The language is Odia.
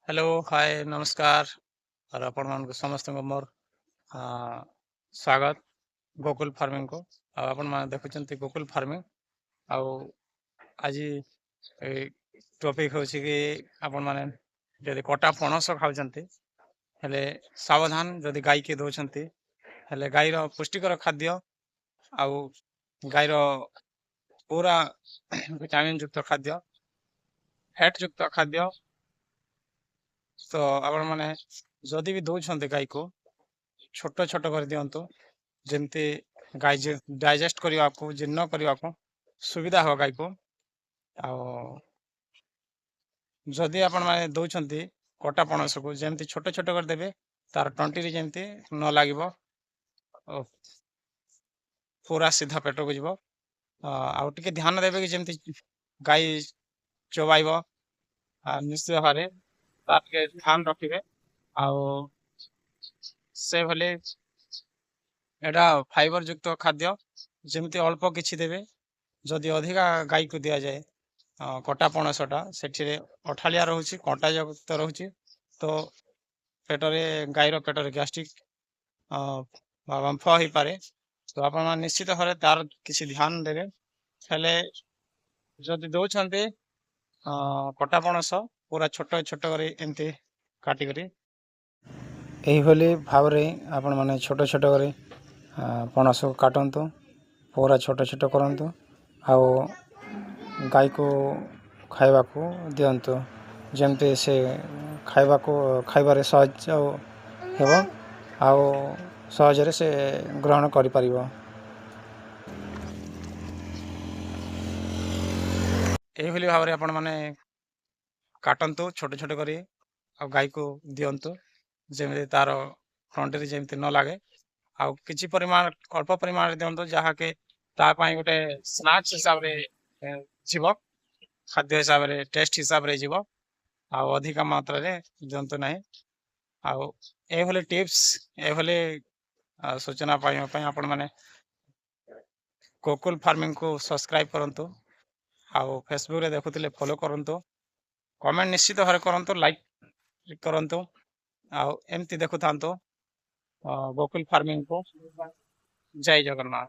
ହ୍ୟାଲୋ, ହାଏ, ନମସ୍କାର। ଆଉ ଆପଣମାନଙ୍କୁ ସମସ୍ତଙ୍କୁ ମୋର ସ୍ୱାଗତ ଗୋକୁଲ ଫାର୍ମିଂକୁ। ଆଉ ଆପଣମାନେ ଦେଖୁଛନ୍ତି ଗୋକୁଲ ଫାର୍ମିଂ। ଆଉ ଆଜି ଏଇ ଟପିକ୍ ହେଉଛି କି ଆପଣମାନେ ଯଦି କଟା ପଣସ ଖାଉଛନ୍ତି, ହେଲେ ସାବଧାନ। ଯଦି ଗାଈକି ଦେଉଛନ୍ତି, ହେଲେ ଗାଈର ପୁଷ୍ଟିକର ଖାଦ୍ୟ ଆଉ ଗାଈର ପୁରା ଭିଟାମିନ୍ ଯୁକ୍ତ ଖାଦ୍ୟ, ଫ୍ୟାଟ୍ ଯୁକ୍ତ ଖାଦ୍ୟ। ତ ଆପଣମାନେ ଯଦି ବି ଦେଉଛନ୍ତି ଗାଈକୁ, ଛୋଟ ଛୋଟ କରି ଦିଅନ୍ତୁ, ଯେମିତି ଗାଈ ଡାଇଜେଷ୍ଟ କରିବାକୁ, ଜୀର୍ଣ୍ଣ କରିବାକୁ ସୁବିଧା ହେବ ଗାଈକୁ। ଆଉ ଯଦି ଆପଣମାନେ ଦେଉଛନ୍ତି କଟା ପଣସକୁ, ଯେମିତି ଛୋଟ ଛୋଟ କରିଦେବେ, ତାର ତଣ୍ଟିରେ ଯେମିତି ନ ଲାଗିବ, ପୁରା ସିଧା ପେଟକୁ ଯିବ। ଆଉ ଟିକେ ଧ୍ୟାନ ଦେବେ କି ଯେମିତି ଗାଈ ଚୋବାଇବ ନିଶ୍ଚିତ ଭାବରେ ତାର ଟିକେ ଧ୍ୟାନ ରଖିବେ। ଆଉ ସେଭଳି ଏଇଟା ଫାଇବର ଯୁକ୍ତ ଖାଦ୍ୟ, ଯେମିତି ଅଳ୍ପ କିଛି ଦେବେ। ଯଦି ଅଧିକା ଗାଈକୁ ଦିଆଯାଏ କଟା ପଣସଟା, ସେଠିରେ ଅଠାଳିଆ ରହୁଛି, କଣ୍ଟା ଯୁକ୍ତ ରହୁଛି, ତ ପେଟରେ, ଗାଈର ପେଟରେ ଗ୍ୟାଷ୍ଟ୍ରିକ୍ ବା ବାମ୍ଫ ହେଇପାରେ। ତ ଆପଣମାନେ ନିଶ୍ଚିତ ଭାବରେ ତାର କିଛି ଧ୍ୟାନ ଦେବେ। ହେଲେ ଯଦି ଦେଉଛନ୍ତି କଟା ପଣସ, ପୁରା ଛୋଟ ଛୋଟ କରି ଏମିତି କାଟିକରି ଏଇଭଳି ଭାବରେ ଆପଣମାନେ ଛୋଟ ଛୋଟ କରି ପଣସକୁ କାଟନ୍ତୁ, ପୁରା ଛୋଟ ଛୋଟ କରନ୍ତୁ ଆଉ ଗାଈକୁ ଖାଇବାକୁ ଦିଅନ୍ତୁ, ଯେମିତି ସେ ଖାଇବାକୁ ଖାଇବାରେ ସହଜ ହେବ ଆଉ ସହଜରେ ସେ ଗ୍ରହଣ କରିପାରିବ। ଏଇଭଳି ଭାବରେ ଆପଣମାନେ କାଟନ୍ତୁ ଛୋଟ ଛୋଟ କରି ଆଉ ଗାଈକୁ ଦିଅନ୍ତୁ, ଯେମିତି ତାର ତଣ୍ଟିରେ ଯେମିତି ନ ଲାଗେ। ଆଉ କିଛି ପରିମାଣ, ଅଳ୍ପ ପରିମାଣରେ ଦିଅନ୍ତୁ, ଯାହାକି ତା ପାଇଁ ଗୋଟେ ସ୍ନାକ୍ସ ହିସାବରେ ଯିବ, ଖାଦ୍ୟ ହିସାବରେ, ଟେଷ୍ଟ ହିସାବରେ ଯିବ। ଆଉ ଅଧିକା ମାତ୍ରାରେ ଦିଅନ୍ତୁ ନାହିଁ। ଆଉ ଏଇଭଳି ଟିପ୍ସ, ଏଇଭଳି ସୂଚନା ପାଇବା ପାଇଁ ଆପଣମାନେ ଗୋକୁଲ ଫାର୍ମିଂକୁ ସବସ୍କ୍ରାଇବ୍ କରନ୍ତୁ। ଆଉ ଫେସବୁକରେ ଦେଖୁଥିଲେ ଫଲୋ କରନ୍ତୁ, କମେଣ୍ଟ ନିଶ୍ଚିତ ଭାବରେ କରନ୍ତୁ, ଲାଇକ୍ କରନ୍ତୁ ଆଉ ଏମିତି ଦେଖୁଥାନ୍ତୁ ଗୋକୁଲ ଫାର୍ମିଂକୁ। ଜୟ ଜଗନ୍ନାଥ।